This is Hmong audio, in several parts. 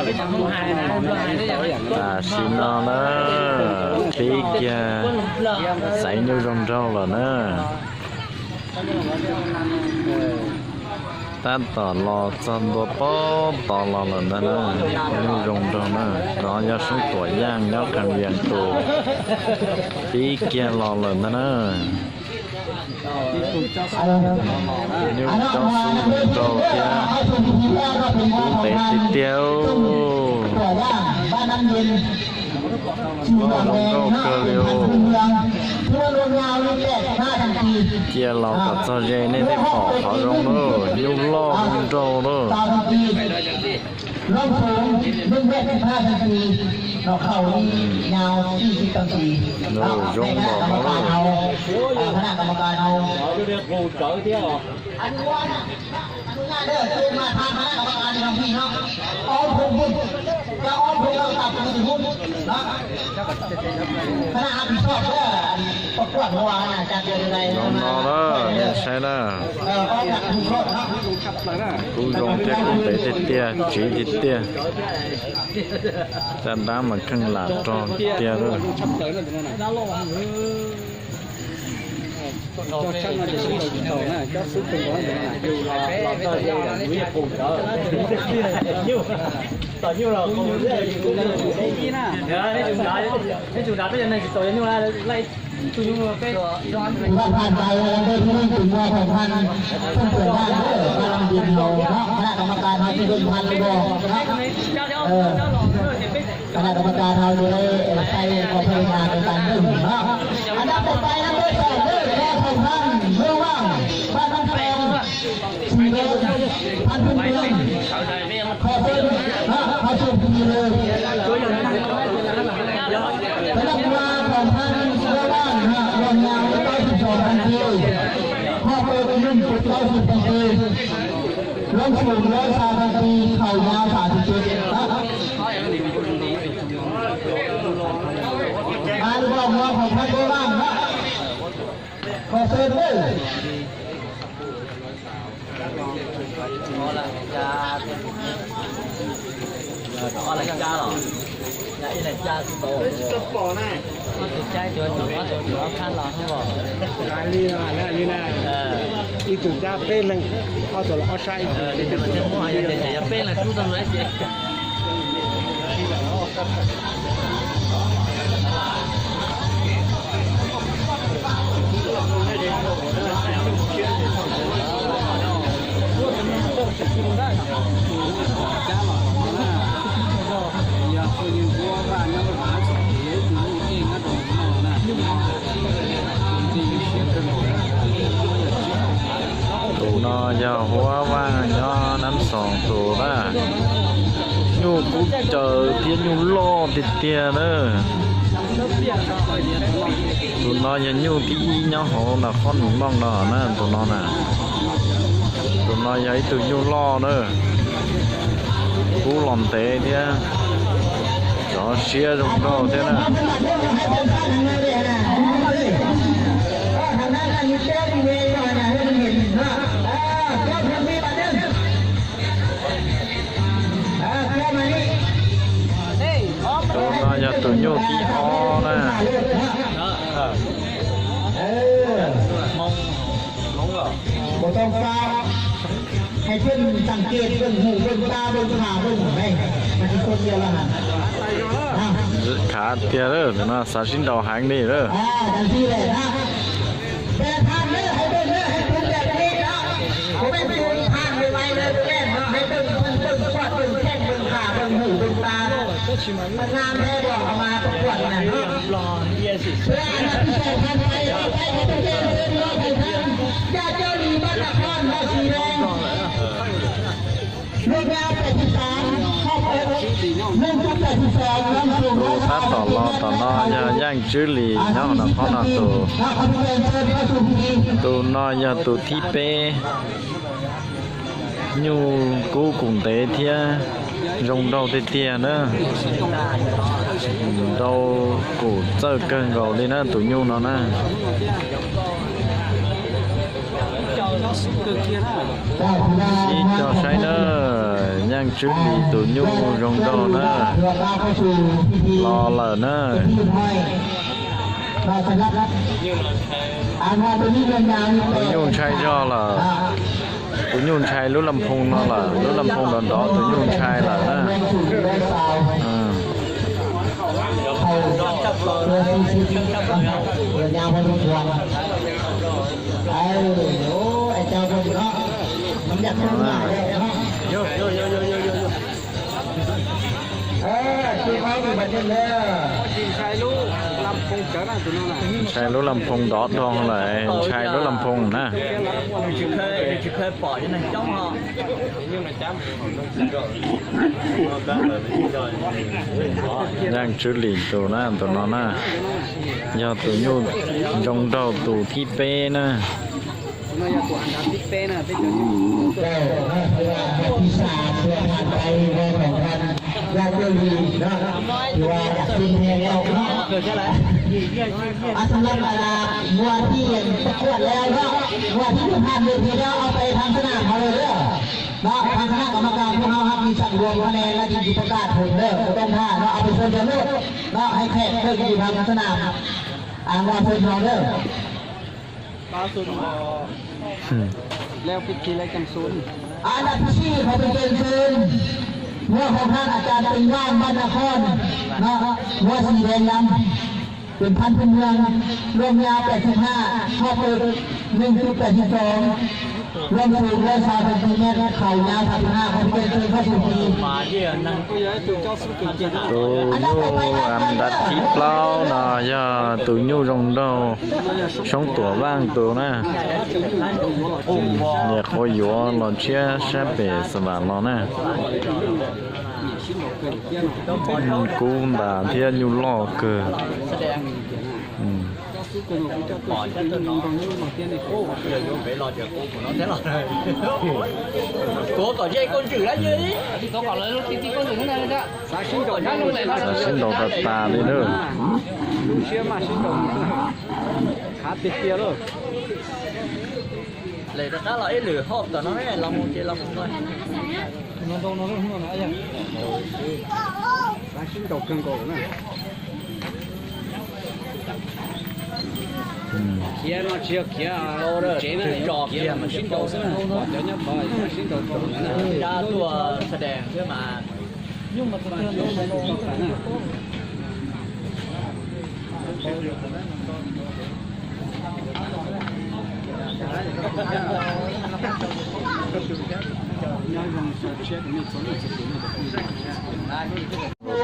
Tam sim no na, pib kiag xaiv nyuj zoo nraug lawm na. Tab tom los txog ntua pob tod los lawm ntag na. Nyuj zoo nraug na. No yog Soob Tuam Yaj nyob Khees Yees tus. Pib kiag los lawm ntag na. Nyuj cob xub zoo nraug thiab kub ntev tiag tiag. Zoo nkauj kawg li. Cia los kom txog ze nej thiaj pom qhov zoo na. Nyuj loj zoo nraug na. Zoo npaum no. Zoo no na, nej saib na. Kub zoo thiab kub ntev tiag tiag, tsiv tiag tiag. Caj dab mas kheej lam rog tiag. Tus vaj phan tais ua leej twg tus muaj khoom phan, phooj ywg na, pab laj ntias haus no, kha na kam ma kas no tsis yeej phan lawm no. Kha na kam ma kas no ces sai kom pha li nas tus tas ntwg no. Anab pem pais na peb saum lej kho khoom phan, luag vaj, pab nab pem, tsis yeej phan phooj ywg. Kho xwb, kho xwb phooj ywg. Peb nab pem khoom phan, luag vaj, luag nyas peb tau xwm xoom phan tis, kho peb nab pem tau xwm phan tis, loob xwm loob xa phan tis, khaum nyas xam tis tis. Ab, lub muab khoom phan luag vaj na, kho xwb lej. Ib tug cab peb leeg, ob tug los ob sab ib tug. Tus no yog Huab Vaj nyob Nab Xoos tus na. Nyuj kub caws thiab nyuj loj tiag tiag na. Tus no yog nyuj thib ib nyob hauv Naj Qhob Nim Mooj no na, tus no na. Tus no yog ib tug nyuj loj na. Kub los ntev thiab, cov siab zoo nkauj thiab na. Tus no yog tus nyuj thib ob na. Khav tiag lawm, tus no xav sib nraus heev li lawm. Tus tab tom los tom no yog Yaaj Tswb Lis nyob hauv no qhov no tus. Tus no yog tus thib peb. Nyuj kub kuv ntev thiab zoo nraug tiag tiag na. Nrau kuv txawj kawg nkaus li na tus nyuj no na. Sib cog saib na, Yeej Tswb Lis tus nyuj zoo nraug na, los lawm na. Tus nyuj ntshai zog lawm, tus nyuj ntshai lub las phoo no lawm, lub las phoo nrov nrov tus nyuj ntshai lawm na. Ntshai lub las phoo nrov doog lawm, ntshai lub las phoo na. Yeej Tswb Lis tus na, tus no na, yog tus nyuj zoo nraug tus thib peb na.สำหรับวัวที่ประกวดแล้วก็วัวที่อยู่ผ่านเวทีแล้วเอาไปทำสนามเอาเลยเด้อ เนาะ ทางคณะกรรมการพวกเราครับมีสั่งรวมคะแนนและยินดีประกาศผลเด้อ บ่ต้องท่าเนาะ เอาไปคนเดียวโลดเนาะ ให้แขกเพิ่นอยู่ทางสนาม อ่า วัวเพิ่นเราเด้อ แล้วพิธีแล้วจังซุน อันดับที่สี่ขอเป็นเกียรติเชิญวัวของท่านอาจารย์เป็นว่างบ้านนครเนาะ วัวสีแดงดำ เป็นพันธุ์พื้นเมือง รวมยาวแปดสิบห้า ข้อเปิดหนึ่งจุดแปดสิบสอง รวมสูงร้อยซาวเซนติเมตร เข่ายาวสามสิบห้า ขอเป็นเกียรติเชิญเข้าสู่พิธี Tus nyuj an dab thib plaub no yog tus nyuj zoo nraug Soob Tuam Vaaj tus na. Niam qhuav yuav los tshiab sab pem Xa Vam los na. Kub ntas thiab nyuj loj kawg. Xav sib ntaus tas tas li na. Khiav no tsis yog khiav tsev na, khiav mus sib ntaus xwb na, cov nyob tod sib ntaus tau na.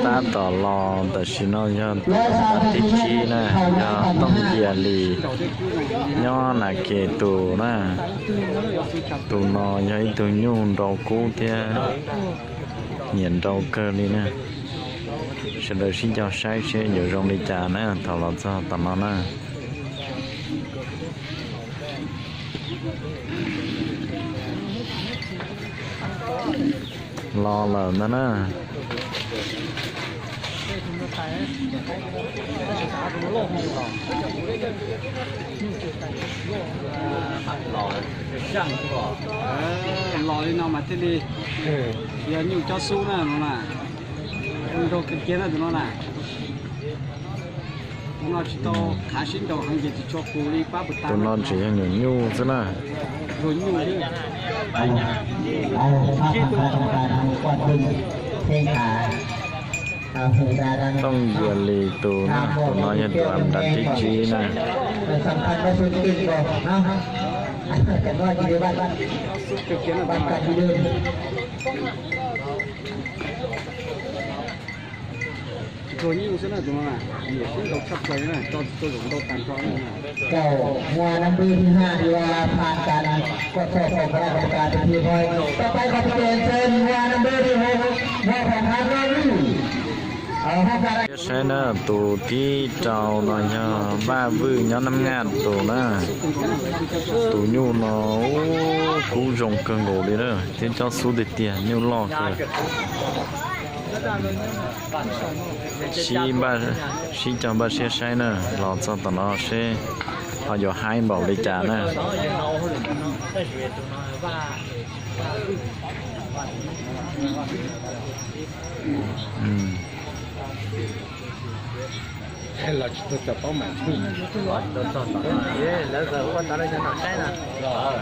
Tab tom los tam sim no yog thib tsib na, yog Tooj Yias Lis nyob Nas Kes tus na. Tus no yog ib tug nyuj nrau kub thiab nyiam nrau kawg li na. Sawv daws sib cog saib seb yuav zoo li cas na thaum los txog tom no na. Los lawm ntag na. Los li no mas thiaj li yog nyuj cob xub na no na. Nrau kiag kiag na tus no na. Tus no tsis tau khav sib ntaus heev ces tsis tshua qus li pab puas tas. Tus no tseem yog nyuam nyuj xwb na. Tooj Yias Lis tus na, tus no yog tus an dab thib tsib na. Nrau nyuj xwb na tus no na, nyiam sib ntaus tshaj plaws na, tso tsis tau zaum ntau tag nrho na. Cov วัว number ที่ห้า ที่ว่าผ่านการกวดสอบของคณะกรรมการเป็นที่เรียบร้อย ต่อไปขอเรียนเชิญ วัว number ที่หก วัวของทางด้านนี้ Saib na, tus thib rau no yog Vaj Vwj nyob Nab Ngaj tus na. Tus nyuj no kub zoo kawg nkaus li na, thiab cob xub tiag tiag, nyuj loj kawg. Sib cog npaj siab saib na, los txog tom no seb ho yuav haib npaum li cas na. Tab sis tus no Vaj, Vaj Vwj, Vaj Vwj no, Vaj Vwj no. Los tsis tau txog tom no, lawv ua tau lawv cov nom saib na.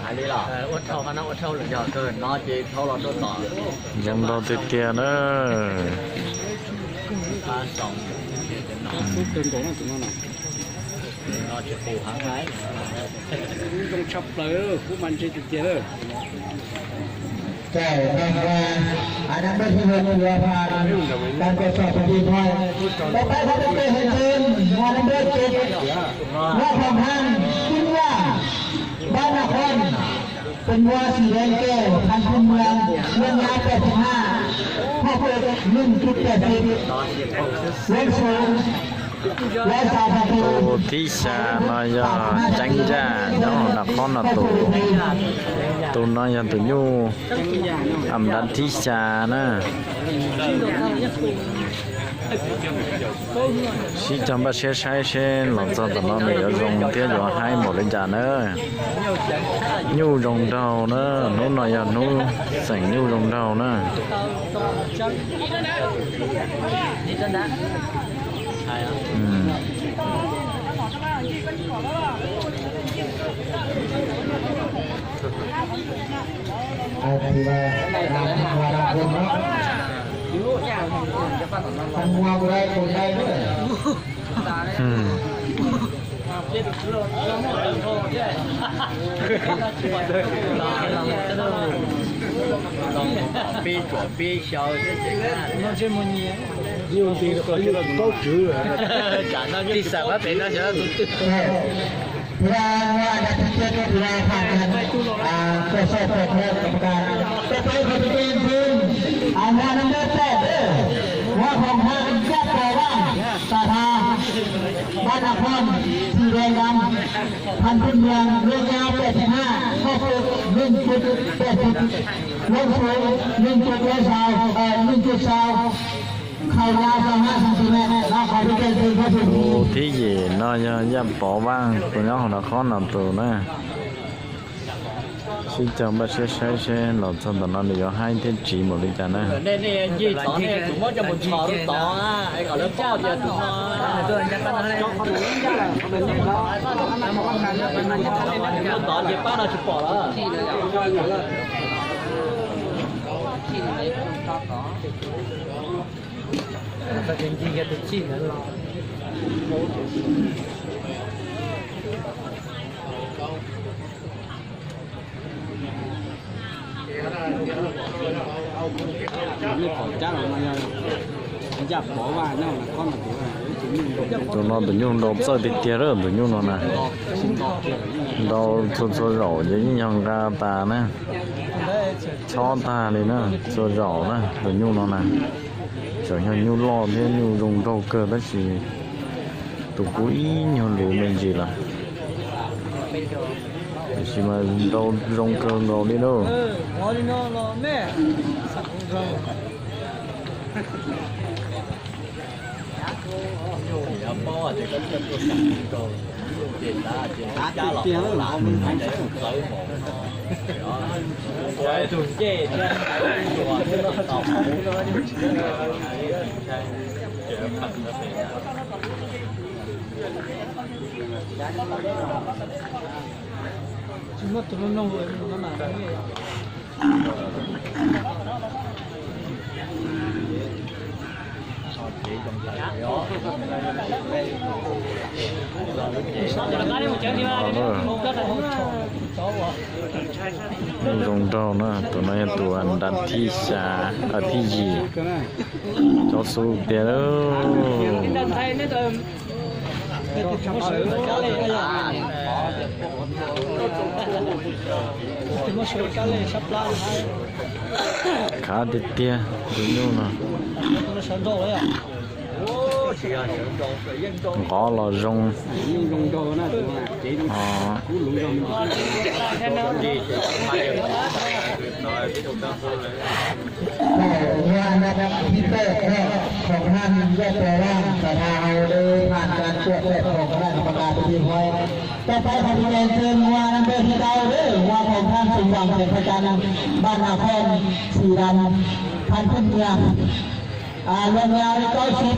Hais li los ua dhau qhov no ua dhau lawm yog kawg no ces dhau los rau tom. Zoo nraug tiag tiag na. Zoo tshaj plaws, kuv mas ntse tiag tiag. Chào năm qua, à, năm mới thì hơn mùa và năm qua sọ thì đi thôi. Một cái không có cái hình trên, mùa năm mới chụp. Nó phòng hăng, chính là, ba nạp hơn. Tình mùa xì đen kèo, thành phố mùa, mùa nhà kèo thứ hai. Học được, mình chụp kèo thứ. Lên xuống. Tus thib xya no yog Tseeb Yaj nyob hauv Naj Khob no tus. Tus no yog tus nyuj am dab thib xya na. Sib cog npaj siab saib seb los txog tom no nws yuav zoo thiab yuav haib npaum li cas na. Nyuj zoo nraug na, hnub no yog hnub xeem nyuj zoo nraug na. Thì là làm thằng Hòa làm vườn đó. Thằng Hòa của đây, của đây nữa. Ra ngoài đã thực hiện cái điều này phạt tiền, à, của sở phạt của cộng đồng. Tôi thấy có cái tên Duyên, à, ngoài năm lớp trẻ đấy, ngoài phòng hai, chắc là ba, xà tha, ba nạp hơn, thì đen lắm. Thành phố Mường, Lương Cao, bảy mươi hai, Ngọc Lục, Lương Phúc, bảy mươi, Lương Phú, Lương Phúc, Lương Sao, ờ, Lương Phúc Sao. Tus thib yim no yog Yaj Pov Vaj, tus nyob hauv Naj Khob no tus na. Sib cog npaj siab saib seb los txog tom no nws yuav haib thiab tsiv npaum li cas na. Tus no tus nyuj nrau txawj tiag tiag lawm, tus nyuj no na. Nrau txhua txhua zaum ces yeej yog nqa tas na. Chob tag li na, txhua zaum na, tus nyuj no na. Tseem yog nyuj loj thiab nyuj zoo nraug kawg tab sis tus kub ib nyuag luv me ntsis lawm. Tiam sis mas nrau zoo kawg nkaus li lauj. Zoo nraug na, tus no yog tus nrad thib xya, thib yim. Cov xub tiag lauj. Khav tiag tiag tus nyuj no. Nqov los zoo. Phòng khám do Tòa Vang Xà Thà Hầu Đê Phan Can Cuột Sẹt Phòng Khám Đà Nẵng Pà Cà Tùy Huế. Cho phép không đi lên trên ngoa năm mươi thì tàu đấy, ngoa phòng khám xung quanh sẽ phải căn ban là không xì đầm thành kinh nghiệm. À, lần nhau đi có ship,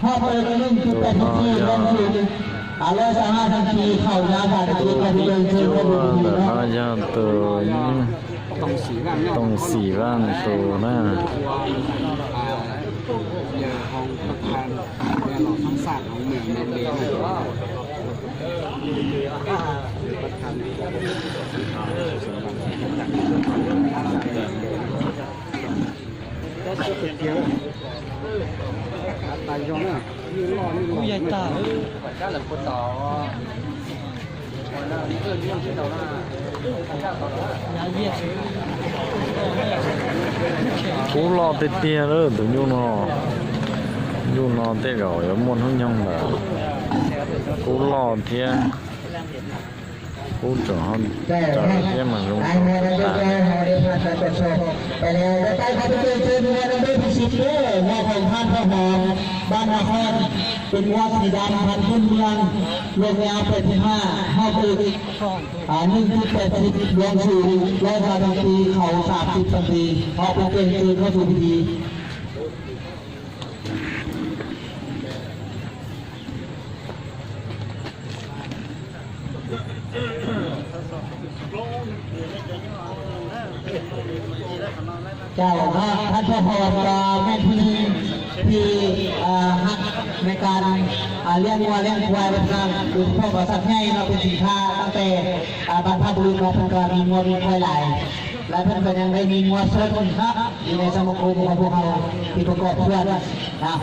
hộp đêm linh chụp tại Phú Chi, Long Xuyên. À, lối sáng hai tháng chín, khẩu giá cả được chia theo đi lên trên ngoa năm mươi thì đó. Yog tus Tooj Xim Vaj tus na. Kuv yaig tag. Kub loj tiag tiag lawm tus nyuj no. Nyuj no tej zaum yuav muaj hnub nyoog ntawd. Kub loj thiab. Kub tseem ho tawv thiab mas zoo tas. Ngoa phòng khám Thọ Hòm, Ban Nà Khon, pes ngoa xì dam, Phan Thun Miang, luag me ao pes thib haj, haj pes, ninh tib pes thib luang su, loj sa tang ti, khau sam sib tang ti, ho pes pes tw koj su pis ti. Chào các thầy cô, các mẹ phụ huynh thì à, hạt ngày càng à, liên quan liên quan đến rằng được thông báo sắp ngay nó cũng chỉ thaตั้งแต่ à, bạn Pháp Luật nó cũng còn đi mua đi quay lại. Lại vẫn còn đang đây đi mua sớm hơn nữa. Thì ngày sau một cô thì có vô hầu thì có cọp xuân. Nào.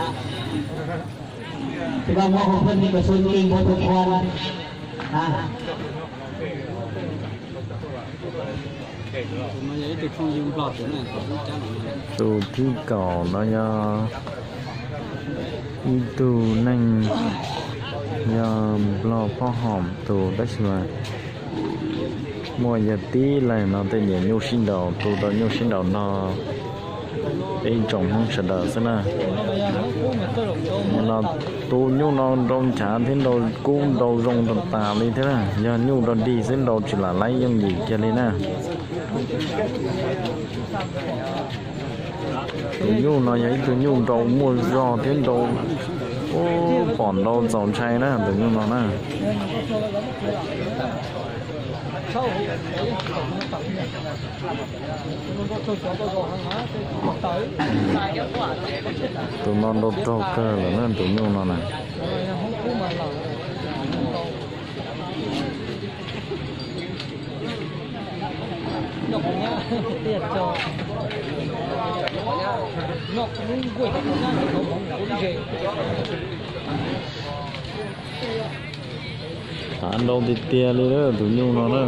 Tus koj muab hauv pheej ib koj xwb ib muab tus khuan. Tus thib kaum no yog ib tug neeg yog Nplog Phob Hoom tus tab sis mas muaj yog tib leeg no tej niam nyuj sib nraus, tus tau nyuj sib nraus no peb ib tsoom Hmoob sawv daws xwb na. No tus nyuj no nrau nchav thiab nrau kub nrau zoo tas tas li thiab na, yog nyuj nrau dig xwb nrau tsis lam laib yooj yim kiag li na. Tus nyuj no yog ib tug nyuj nrau muaj zog thiab nrau, pom nrau txaus ntshai na tus nyuj no na. Tus no nrau raug kawg lawm na tus nyuj no na. Tav nrau tiag tiag li tus nyuj no na.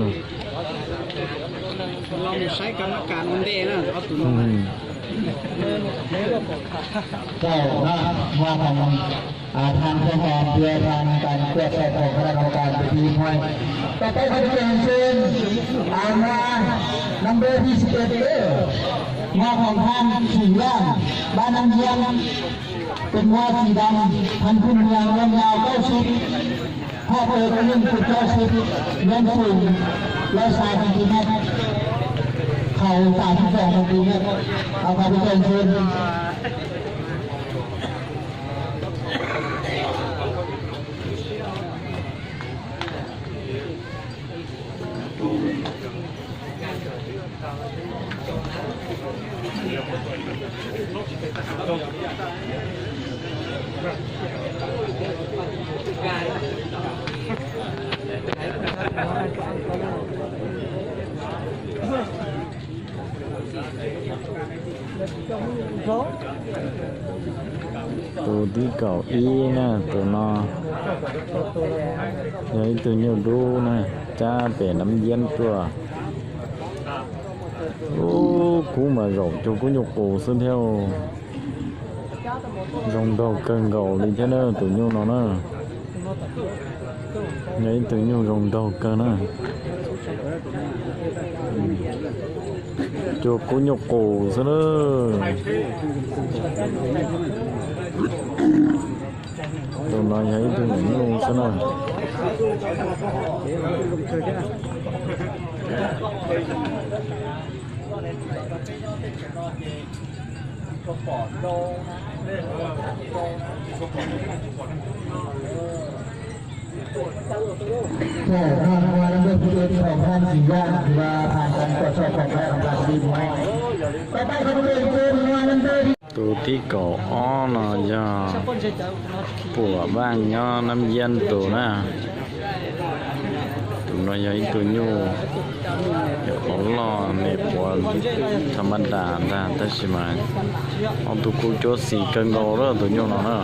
Than Phong Hòm, Thưa Thàn Cảnh Quẹt Sài Phòng Khả Năng Hậu Cảnh Từ Thi Hoành. Tập thể Khánh Trường Xuyên, Áo Nga, Năm Đô Thi Sự Kiện Lễ, Hoa Phòng Than, Thủy Lam, Ba Năm Giang, Tỉnh Hoa Thủy Đăng, Thành Phố Miang, Long Ngao, Cao Xuyên, Hoa Cờ Có Nhân, Tỉnh Cao Xuyên, Long Phường, Lai Sai, Thành Phố Mét, Khẩu Tả Thị Trấn, Thành Phố Mét, Áo Nga Khánh Trường Xuyên. Tus thib kaum ib na, tus no yog ib tug nyuj dub na, cab pem nab yeeb tuaj. Ub, kub mas zaum cuag kub nyuj qus xwb thiab. Zoo nraug kawg nkaus li thiab na tus nyuj no na. Yog ib tug nyuj zoo nraug kawg na. Cuag kub nyuj qus xwb na. No yog ib tug nyuam nyuj xwb na. Tus thib kaum ob no yog Puam Vaj nyob Nab Yab tus na. Tus no yog ib tug nyuj nyuam qhuav loj, me quav tham ma das ntag, tab sis mas ob tug kuj cuab xis kawg nkaus lawm tus nyuj no na.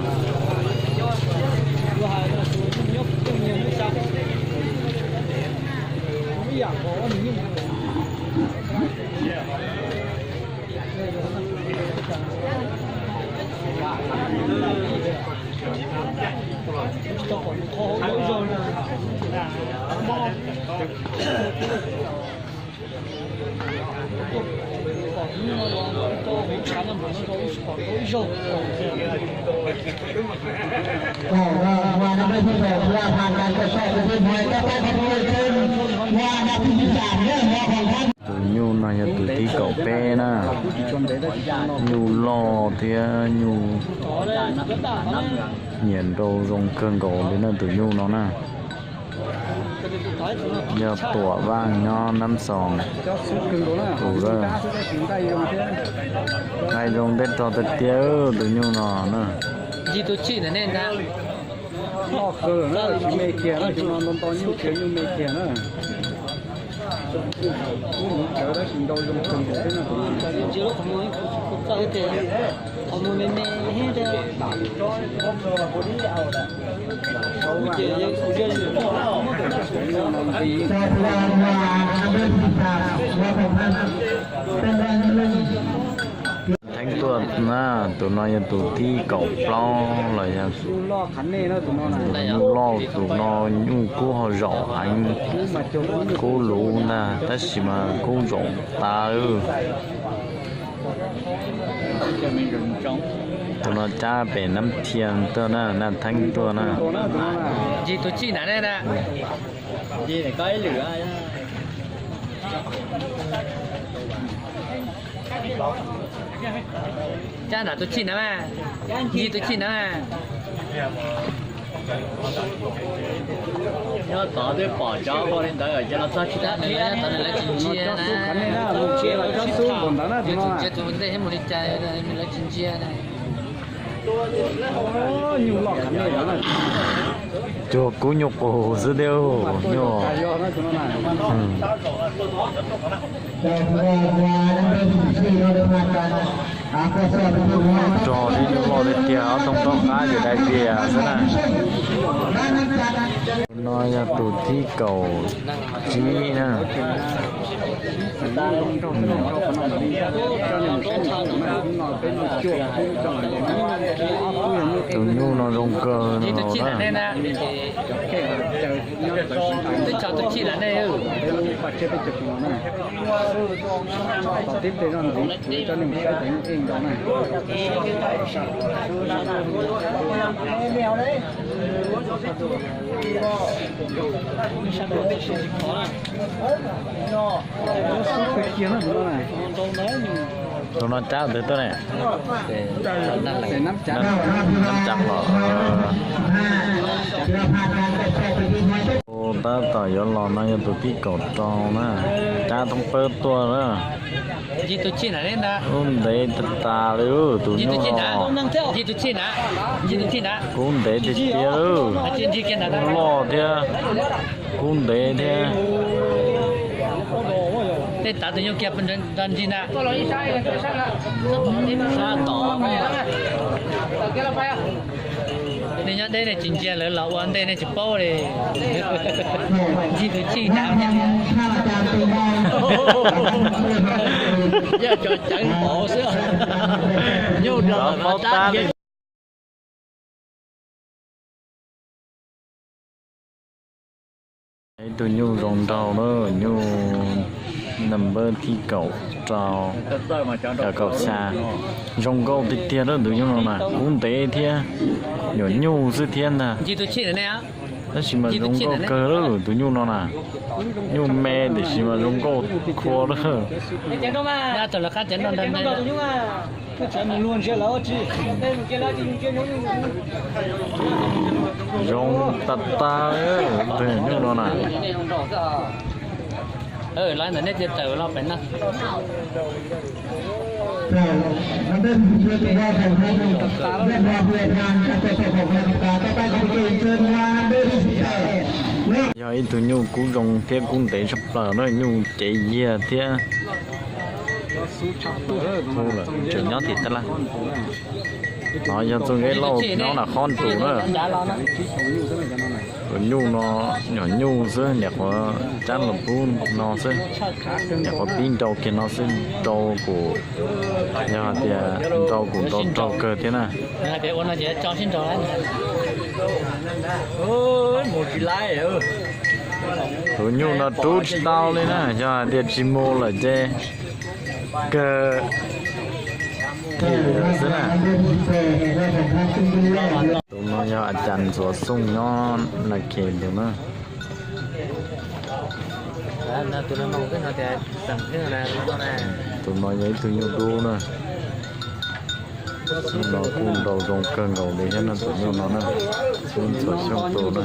Tus nyuj no yog tus thib kaum peb na. Nyuj loj thiab nyuj nyiam nrau zoo kawg nkaus li na tus nyuj no na. Yog Tuam Vaj nyob Nab Xoos tus. Nqaij zoo tej rog tiag tiag tus nyuj no na. Ncig tus txij ntawm nej ntag. Loj kawg na, tsis me kiag na, cov no nto nto nyuj tsis yog nyuj me kiag na. Lub hmoov tsawv tab sis nrau zoo kawg nkaus thiab na. Qhov muag me me thiab. Theeb tuaj na, tus no yog tus thib kaum plaub los yog tus nyuj loj, tus no nyuj kub ho zaum heev, kub luv ntag tab sis mas kub zaum tas. Tus no cab pem Nab Thia tuaj na, Naj Theeb tuaj na. Ncig tus txij na. Cab nram tus txij na, ncig tus txij na. Nyob tod twb pom cov ua li ntawd ces los txog tsis tau, nws lawv tsis ntsia na. Tus ntsia tus ntej thiab mus li cas lawv tsis ntsia na. Cuag kub nyuj qus xwb thiab nyuj. Rog thiab nyuj loj tiag tiag, ob tog ntaub qab ces dai vias xwb na. No yog tus thib kaum tsib na. Tus nyuj no zoo kawg no na. Tus no cab twg tuaj ne? Nab Cab los. Tus tab tom yuav los no yog tus thib kaum rau na, cab thoob pawg tuaj na. Ncig tus txij na. Kub ntev tas tas li tus nyuj no. Ncig tus txij na, ncig tus txij na. Kub ntev tiag tiag, loj thiab, kub ntev thiab. Tej tav tus nyuj kiag nrog ncig na. Nej nyob deb nej tsis ntsia lawv los ua ntej nej tsis paub li. Ncig tus txij na. Yog cov ceev pov xwb. Nyuj rog paub tab li. Ib tug nyuj zoo nraug na, nyuj Number thib kaum rau, kaum xya. Zoo nkauj tiag tiag lawm tus nyuj no na, kub ntev thiab, nyuam nyuj xwb thiab ntag. Tab sis mas zoo nkauj kawg lawm tus nyuj no na. Nyuj me tiam sis mas zoo nkauj khua lawm. Zoo tas tas tus nyuj no na. Yog ib tug nyuj kub zoo thiab kub ntev tshaj plaws na, nyuj cev yiag thiab. Hu lawm tseem nyob tim tab laj. No yog txoj nkej lauj nyob nram qhov tus na. Tus nyuj no nyuam nyuj xwb, niam qhuav cab los pub no xwb. Niam qhuav pib nrau kiag no xwb, nrau kuj, yog hais tias nrau kuj nrau raug kawg thiab na. Tus nyuj no rub tsis tau li na, yog hais tias tsis mus lawm ces kawg xwb na. Tus no yog a cas ntxuav xooj nyob na khe tus na. Tus no yog ib tug nyuj dub na. Nyuj no kuj nrau zoo kawg nkaus li thiab no, tus nyuj no na, ntxuav xooj tus na.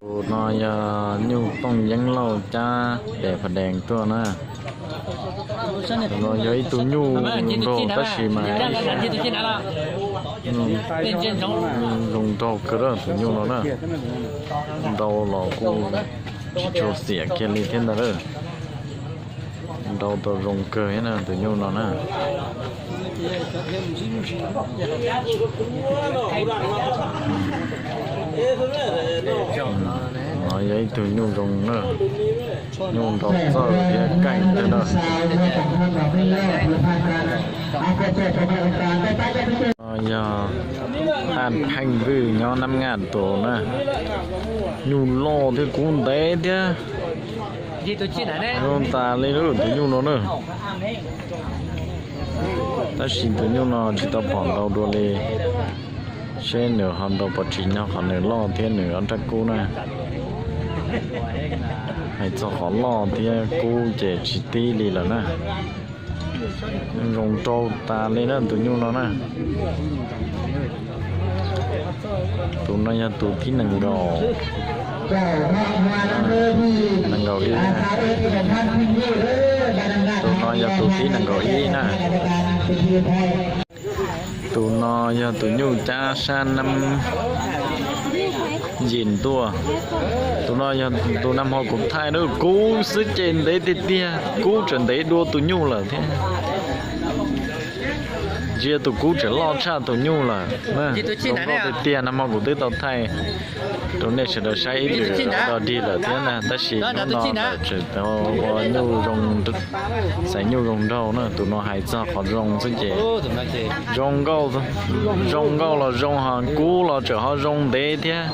Tus no yog nyuj tooj yeeb lauj cab pes pha dees tuaj na. Tus no yog ib tug nyuj nkaug tab sis mas zoo nraug kawg tus nyuj no na. Nrau los kuj tsis tshua xiam kiag li thiab ntag. Nrau tau zoo kawg thiab na tus nyuj no na. No yog ib tug nyuj zoo na, nyuj nrau txawj thiab keej thiab na. No yog Thaj Pheej Vwj nyob Nab Ngaj tus na. Nyuj loj thiab kub ntev thiab. Zoo tas li tus nyuj no na. Tab sis tus nyuj no tsis tau phom ntau dua li. Seb nws ho nrau pov tsis nyob qhov nws loj thiab nws ob rab kub na. Hais txog qhov loj thiab kub ces tsis tib li lawm na. Zoo nraug tas li na tus nyuj no na. Tus no yog tus thib nees nkaum, nees nkaum ib. Tus no yog tus thib nees nkaum ib na. Tus no yog tus nyuj cab sab Nab Yis tuaj. Tus no yog tus nag hmo kuv thaij na, kub xwb ces ntev tiag tiag, kub tseem ntev dua tus nyuj lawm thiab. Ntsia tus kub tseem loj tshaj tus nyuj lawm. Zoo nkauj tiag tiag, nag hmo kuv twb tau thaij rau nej sawv daws saib ib lwm dog dig lawm thiab na, tab sis hnub no tseem tau ua nyuj zoo, xaiv nyuj zoo nraug na. Tus no hais txog qhov zoo xwb ces zoo nkauj, zoo nkauj los zoo, ho kub los tseem ho zoo ntev thiab.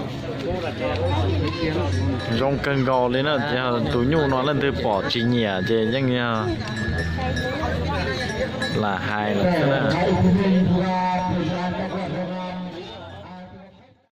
Zoo kawg nkaus li na, ces tus nyuj no leej twg pom tsis nyiam ces yeej yog lam hais lawm xwb na.